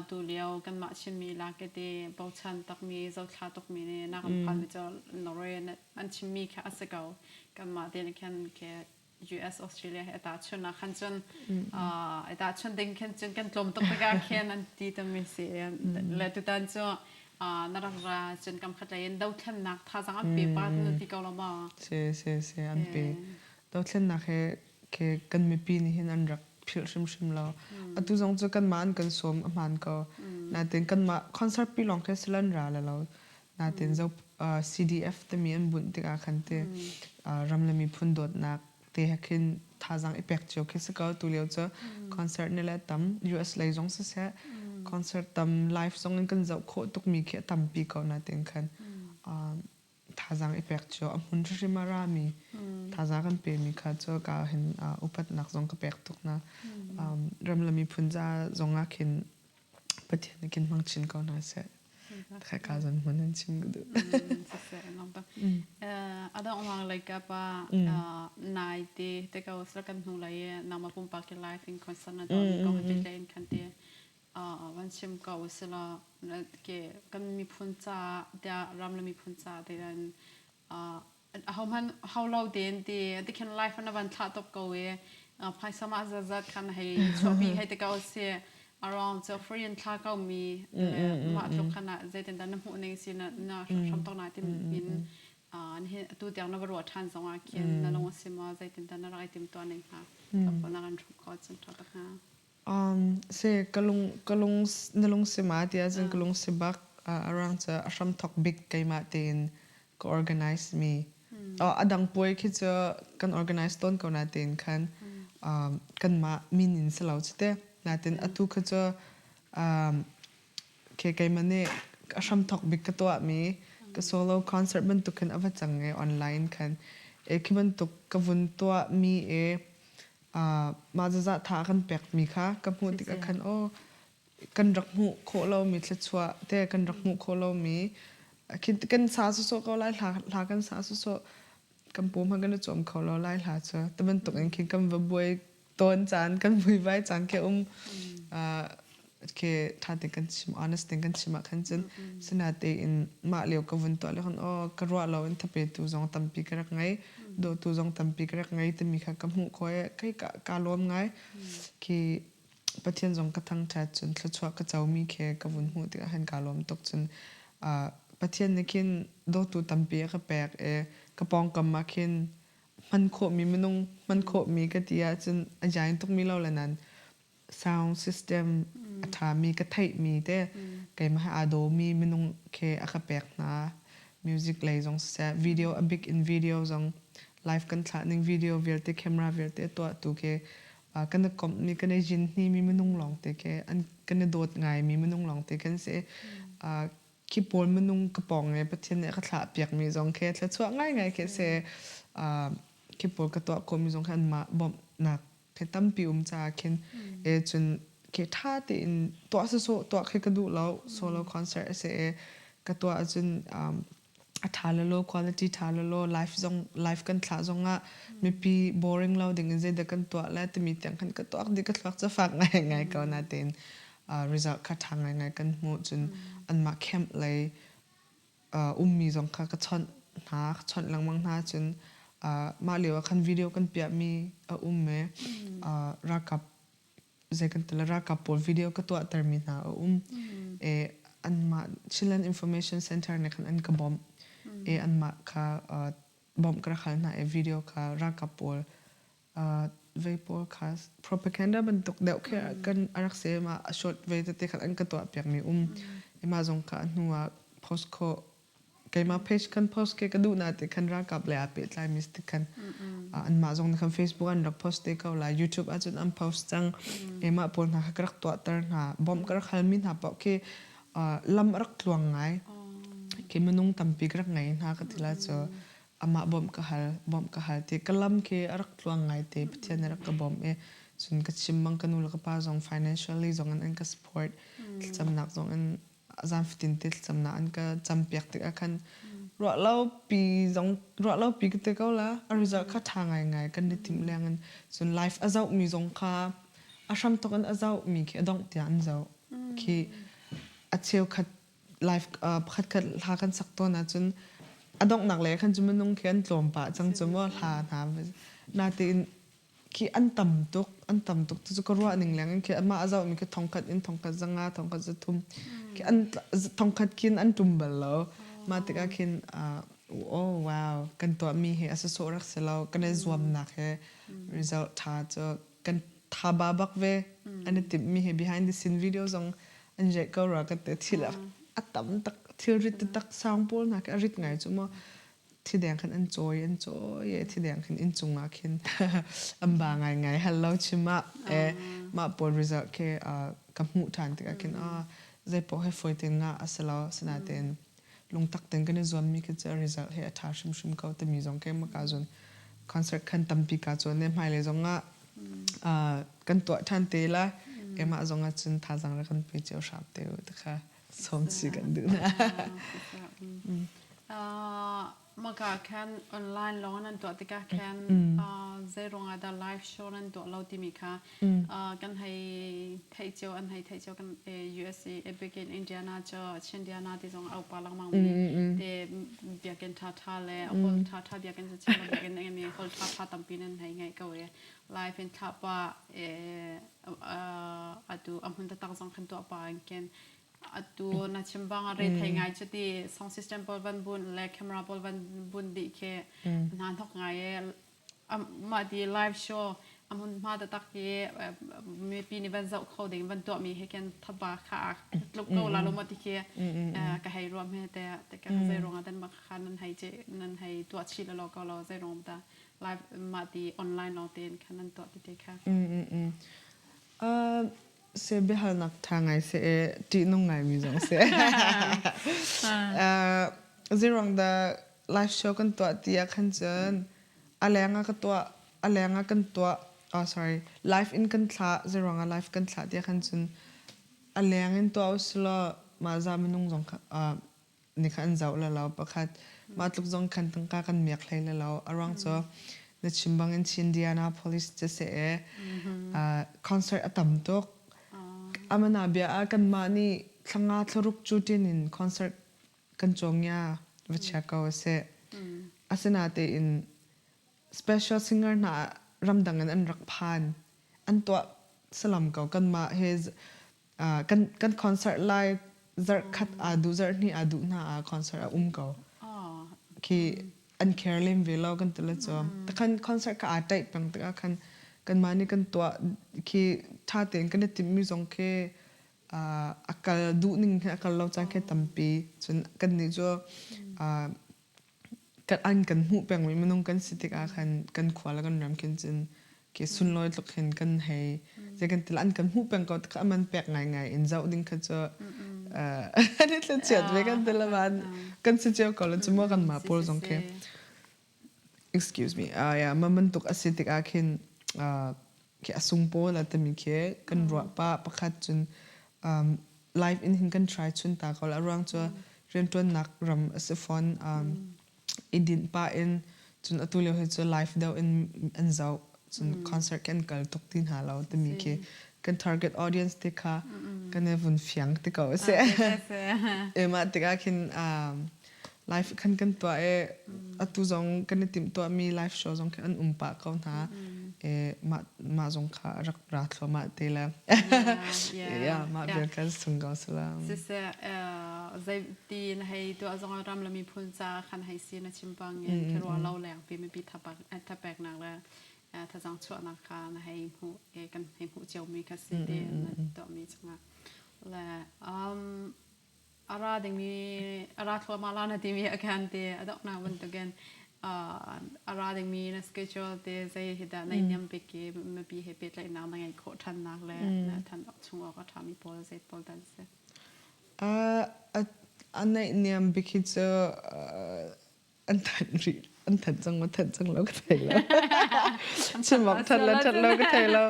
Tu lio kanmah Chinmi lak i ti bochan takmi, zothla tukmi nih na kan phanmi cu Norway an chimmi kha a si ko. Kanmah te nih khan ke US, Australia he tahchun ah khan cun tahchun ding khin cun kan tlawm tuk tikah khin an ti tami si. Le tutan cu na rak ra cun kam khat lei in dothlennak thazaang an pe pa na ti ko lo maw? Si si si an pe. Dothlennak he ke kan mipi nih hin an rak philh hrimhrim lo. Atu zong cu kanmah an kan sawm a hmaan ko. Nain kanmah concert pi lawng khi silan ra la lo. Nain zo CDF timi an bunh tikah khan te ram le miphun dawtnak te he khin thazaang i pek cio khi si ko. Tu lio cu concert ni le tam US lei zong siseh concert tam live zong in kan zoh khawh tukmi khi a tampi ko nain khan thazaang i pek cio a hmun hrimhrim a rami thazaang kan pemi kha cu ka hin upatnak zong ka pek tuk na ram le miphun ca zong ah khin Pathian nih khin hmang chin ko hna seh kha ka zon hmun an chim ka duh. A dong lei kap ah nai te te ko sra kan hnu lai nangmah pumpak ke life in concern na tuah mi kong he pehtlai in khan te van chim ko usila ke kan miphun ca tiah ram le miphun ca tein ahohmanh ho lo tein ti tikhin life na van thlah top ko i phaisa mah zat khan hei chuahpi hei te ko si around cu free in thla ko mi mah tluk khan ah zeitin dah na hmuh ning si na na hram tok na tim in atu tiang na va ruah ṭhan zong ah khin na lung a si maw zeitin dah na rak i tim tuah ning hnga na kan hrup ko cun ṭha tak hnga Si ka lung ka lung na lung si ma ti ahcun ka lung si bak. A ruang cu a hramthawk bik keimah tein ka organize mi. A dang puai khi cu kan organize tawn ko natein khan kanmah min in si lo cu te. Natein atu kha cu ke keimah nih a hramthawk bik ka tuahmi ka solo concert bantuk khin a va cang i online khan. E khi bantuk ka vun tuahmi i mah zazah tha kan pekmi kha ka hmuh tikah khan aw kan rak hmuh khawh lomi thluachuah te kan rak hmuh khawh lomi kan sa sawsawh ko lai hla hla kan sa sawsawh kan paw hmanh kan i cawm kho lo lai hla cu ti bantuk in khin kan va buai tawn caan kan vuivai caan khi um khi ṭha tein kan chim honest tein kan chim ah khan cun sinatein mah lio ka vun tuah le khan aw ka ruah lo in thapetu zong tampi ka rak ngei dawtu zong tampi ka rak ngei timi kha ka hmuh khawh i kai ka lawm ngai khi Pathian zong ka thangṭhat cun thluachuah ka comi khi ka vun hmuh tikah khan ka lawm tuk cun. Pathian nih khin dawtu tampi a ka pek i ka pawngkam ah khin hman khawhmi minung hman khawhmi ka ti ahcun a giant tukmi lo le nan sound system a ṭhami ka theihmi te keimah he aa dawmi minung khi a ka pek hna. Music lei zong siseh, video a bik in video zong live kan thlah ning video vialte camera vialte a tuahtu khi kan i komhmi kan i jinhni mi minung lawngte khi an kan i dawt ngaimi minung lawngte kan si. Khi pawl minung ka pawng i Pathian nih a ka thlah piakmi zong khi thluachuah ngaingai khi si. Khi pawl ka tuah khawhmi zong khi anmah bawmhnak khi tampi um caah khin e cun khi ṭha tein tuah sawsawh tuah khi ka duh lo. Solo concert a si i ka tuah ahcun a ṭha lawlaw quality ṭha lawlaw live zong live kan thlah zongah mipi boring lo ding in zeidah kan tuah le timi tiang khan ka tuak dih ka thluak cu fak ngaingai ko natein result kha ṭha ngaingai kan hmuh cun anmah camp lei ummi zong kha ka chawnh hna ka chawnh lengmang hna cun mah lio ah khan video kan piahmi a um i ralkap zei kan ti le ralkap pawl video ka tuahtermi hna a um i anmah Chinland Information Center nih khan an ka bawmh i anmah kha bawmh ka rak hal hna i video kha ralkap pawl vei pawl kha propaganda bantuk deuh khi kan a rak si ma a short ve tete khan an ka tuah piakmi um i mah zong kha a hnu ah post khawh keimah page kan post ke ka duh na ti khan ralkap le aa pehtlai mi ti khan anmah zong nih khan Facebook an rak post te ko lai YouTube ahcun an post cang emah pawl hna kha ka rak tuahter hna bawmh ka rak halmi hna paoh khi lam a rak tluang ngai khi minung tampi ka rak ngei hna ka ti la cu amah bawmh ka hal bawmh ka hal ti ka lam khi a rak tluang ngai te Pathian nih rak ka bawmh i cun ka chim bang ka nu le ka pa zong financially zong in an ka support thlacamnak zong in zan fatin te thlacamnak an ka campiak tikah khan ruah lo pi zong ruah lo pi ka ti ko la a result kha ṭha ngaingai kan i timh leng in cun life a zoh mi zong kha a hram tuk in a zoh mi khi a dongh tiang an zoh khi a cheukhat life pakhat khat hla kan sak tawn ahcun a donghnak lei khan cu minung khi an tlawm pah cang cu maw hla hna natein khi an tam tuk an tam tuk cu ka ruah ning leng in khi amah a zohmi khi thongkhat in thongkhat zanga thongkhat zathum khi an thongkhat khin an tum bal lo mah tikah khin oh wow kan tuahmi hi a sawsawh rak si lo kan i zuamnak he result tha cu kan tha ba bak ve an i timhmi hi behind the scene video zong an jeih ko rua ka te thil a tam tak thil rit tak sang pawl hna khi a rit ngai cu maw thideng khan an cawi an cawi e thideng khin inncung ah khin an ba ngaingai hal lo chim ah e mah pawl result khi ka hmuh ṭhan tikah khin ah zeipaoh he fawi tein ngah a si lo asinain lungtak tein kan i zuammi khi cu result hi a ṭha hrimhrim ko timi zong ke maka zun concert khan tampi ka cawn ne hmailei zong ah kan tuah ṭhan te la keimah zong ah cun thazaang rak kan pe cio hram te u tikha sawm si kan duh na. Maka khan online lawng nan tuah tikah khan zei ruangah dah live show nan tuah lo timi kha kan hei theih cio an hei theih cio kan USA biakinn Indiana cu Chindiana ti zong aupa lengmang mi te biakinn tha tha le hall tha tha biakinn cu chim biakinn mi hall tha tha tampi nan hei ngeih ko i live in thlah pa atu a hmun taktak zong khan tuah pa in ken atu na chim bang a re thei ngai cu ti sound system pawl van bun le camera pawl van bun dih khi hna hnok ngai e mah ti live show a hmun hma taktak hi mipi nih van zoh kho ding van tuah mi he khin thaba kha tluk ko la lo ma ti khi ka hei ruam he te te ka zei ruang ah dan ma kha nan hei che nan hei tuah chi lo ko lo zei ruang ta live mah ti online lawng tein khan nan tuah ti te kha Se biahalnak ṭha ngai seh i ṭihnung ngaimi zong si. Zeiruang dah live show kan tuah ti ah khan cun a leng ah ka tuah a leng ah kan tuah oh sorry live in kan thlah zeiruang ah live kan thlah ti ah khan cun a leng in tuah usilaw mah za minung zong kha nih khan an zoh le lo pakhat mah tluk zong khan tangka kan miak hlei le lo a ruang cu na chim bang in Indiana Police cu si i concert a tam tuk amana bia ah kanmah nih thlanga thlaruk cu tin in concert kan cawng ya va chia ko a si asinatein special singer hna ramdang in an rak phan an tuah salam ko kanmah he kan concert lai. Zarh khat aa duh, zarh hnih aa duh hna ah concert a um ko. Khi an care lem ve lo kan ti le cu. Takhan concert kha aa taih peng tikah khan kanmah nih kan tuah khi ṭha tein kan i timhmi zong khi a kal duh ning he a kal lo caan khi tampi. Cun kannih cu kan an kan hmuh pengmi minung kan si tikah khan kan khua le kan ram khin cun ke sunlawi tluk hin kan hei zei kan til an kan hmuh peng ko tikha man pek ngaingai in zoh ding kha cu an i thlachiat ve kan til man kan si cio ko le cu maw kan mah pawl zong khi excuse me ya ma bantuk a si tikah khin khi a sung pawl a timi khi kan ruah pa pakhat cun live in hin kan try chun ta ko la ruang cu rianṭuannak ram a si fawn i dinh pah in cun atu lio hi cu live deuh in an zoh cun concert kan kal tuk ti hna lo timi khi kan target audience te kha kan i vun fiang ti ko a si. E mah tikah khin live khan kan tuah i atu zong kan i timh tuahmi live show zong khi an um pah ko hna. E mah mah zong kha rak ra thluahmah te le yeah mah vial kan sung ko salam. Siseh zei ti na hei tuah zong ram le miphun ca khan hei si na chim bang in khi ruah lo leng pi mipi thapek nak le thazang chuahnak kha na hei hmuh kan hei hmuh cio mi kha si te na tuah mi chungah le a ra dingmi a ra thluahmah la na timi a khan te a donghnak bantukin a ra dingmi na schedule te zei hi dah na niam bik i mipi he pehtlaihnak na ngeih khawh ṭhannak le na ṭhan chung awk a ṭhami pawl zei pawl dah an si? A naihniam bik hi cu an thanh rih an thanh cang maw thanh cang lo ka thei lo chim awk that le that lo ka thei lo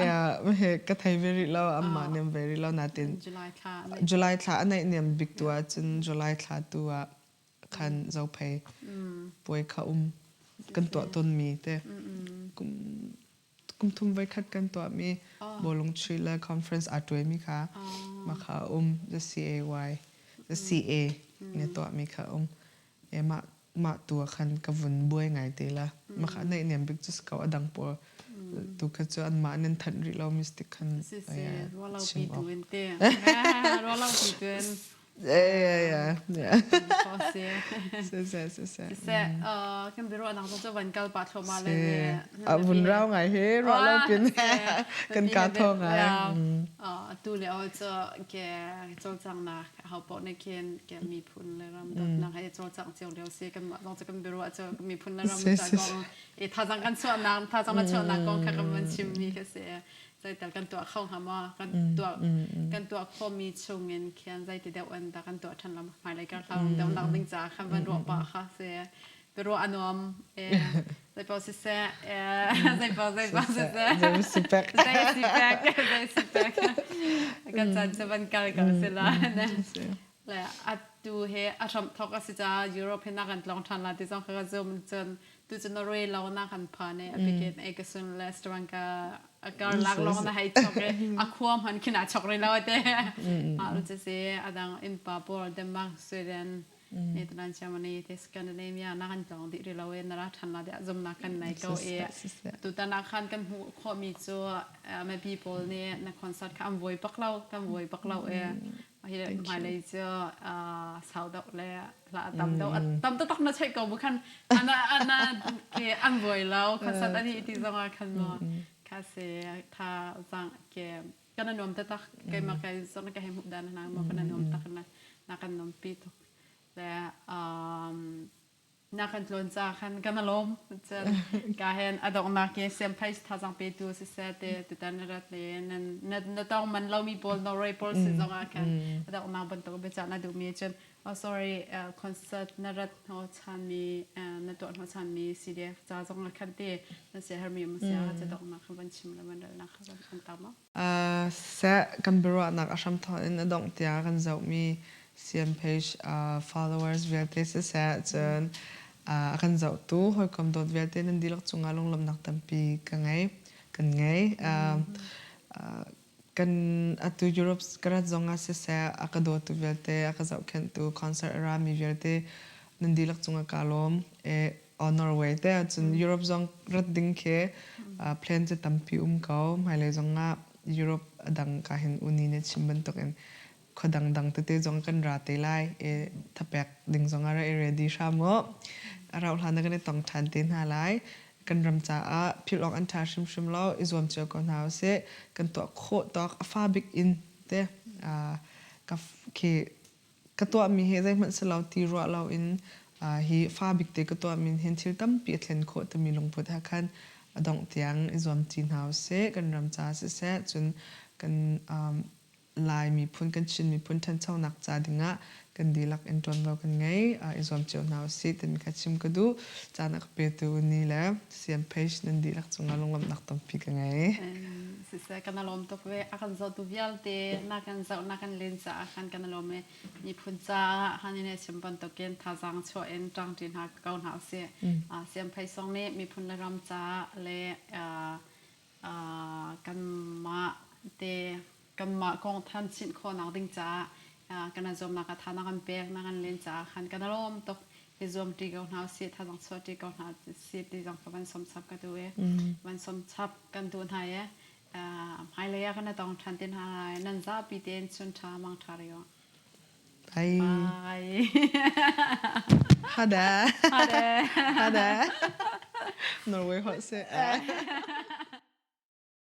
yeah he ka thei ve rih lo amma niam ve rih lo natin July thla July thla a naih niam bik tu ah cun July thla tu ah khan zophei puai kha um kan tuah ton mi te kum kum thum voi khat kan tuah mi bawlung chuih le conference aa tuai mi kha ma kha um the CAY the CA ne tuah mi kha um e mah mah tu ah khan ka vun buai ngai te la ma kha nei niam bik cu ko adang pawl tu kha cu an mah nan thanh rih lo mistik khan si si rualo pi tu in te rualo pi tu in Yeah, yeah, yeah. Si si si si. Si kan biaruah nak cu van kal pah thluahmah le A vun rau ngai he ruah lo pin kan ka tho ngai. Tu le o cu ke cawlcangnak ho poh nih khin ke miphun le ram dawtnak he cawlcang cio lio si kan mah zong cu kan biaruah cu miphun le ram ca kong i thazang kan chuahnak thazang na chuahnak kong kha kan van chim mi kha si. Zeital kan tuah kho hnga maw? Kan tuah kan tuah khawhmi chungin khian zeiti deuh in dah kan tuah ṭhan lam hmailei kar hlau deuh nak ding caah khan van ruah pah kha si. Biaruah a nuam. Zeipaoh siseh, zeipaoh zeipaoh siseh. Zei si pek. Zei si pek, zei si pek. Kan caan cu van kal ko si la. Le atu he a hram thok a si caah Europe he na kan tlawng ṭhan la ti zong kha ka zum cun tu cu Norway lo na kan phan i a bikin Egersund le Stavanger a karlak lawng na hei chok i a khua hman khin a chok rih lo te mah lu cu si adang innpa pawl Denmark Sweden Netherlands Germany te Scandinavia na kan tlawng dih rih lo i na ra ṭhan la tiah zumnak kan nei ko i tutan ah khan kan hmuh khawhmi cu mipi pawl nih na concert kha an vuai bak lo kan vuai bak lo i Hi hmailei cu sau deuh le hla tam deuh tam taktak na cheih ko bu khan ana ana ke an vuai lo concert ani ti zong ah khan mo kha se tha zang ke kan nuam taktak keimah kai zong ka hei hmuh dan na mo kan nuam tak na na kan nom pi tuk le um Na kan tlawn ca khan kan alawm. Cun ka hen a donghnak i Semphais thazang petu siseh te tutan na rat le nan na na tong man lomi pawl Norway pawl si zong ah khan a donghnak bantuk biacah na duhmi cun oh sorry concert na rat hnawhchanmi na tuah hnawhchanmi CDF ca zong ah khan te na siahermi um sia ca donghnak khan van chim le van relnak kha van tam ma. Seh kan biaruahnak a hramthawk in a dongh tiang kan zohmi CM page followers vialte siseh cun a kan zohtu hawikom dawt vialte nan dihlak cungah lunglawmhnak tampi ka ngei kan ngei. Kan atu Europe ka rat zongah siseh a ka dawtu vialte a ka zohkhenhtu concert a rami vialte nan dihlak cungah kaa lawm. Norway te ahcun Europe zong rat ding khi plan cu tampi um ko. Hmailei zong ah Europe a dang ka hin uni na chim bantukin. khua dangdang tete zong kan ra te lai i thapek ding zong ah ra i ready hram u. A rauh hlan ah kan i tong ṭhan te hna lai. Kan ram caah philh awk an ṭha hrimhrim lo i zuam cio ko hna usih. Kan tuah khawh tawk a fa bik in te ka khi ka tuahmi hi zeihmanh si lo ti ruah loin hi fa bik te ka tuahmi hin thil tampi a thlen khawh timi lungput he khan a dongh tiang i zuamṭi hna usih. Kan ram ca siseh cun kan Lai miphun kan Chin miphun ṭhanchonak ca dingah kan dihlak in ṭuanvo kan ngei. I zuam cio hna usih timi kha chim ka duh. Caan a ka petu ni le CM page nan dihlak cungah lunglawmhnak tampi ka ngei. Siseh kan lawm tuk ve. A kan zohtu vialte na kan zoh na kan len caah khan kan lawm i miphun caah han in chim bantukin thazaang chuah in ṭangṭi hna ko hna usih. CM Pheisong nih miphun le ram caah le kanmah te kanmah kong than chinh khawhnak ding caah kan zuamnak ah tha na kan pek na kan len caah khan kan lawm tuk i zuam ṭi ko hna usih thazang chuah ṭi ko hna usih ti zong ka van som chap ka duh i van som chap kan duh hna i hmailei ah kan tong ṭhan te hna lai nan zapi tein chun ṭha mang ṭha rio Bye. Bye. Ha det. Ha det. Ha det. Norway holh si.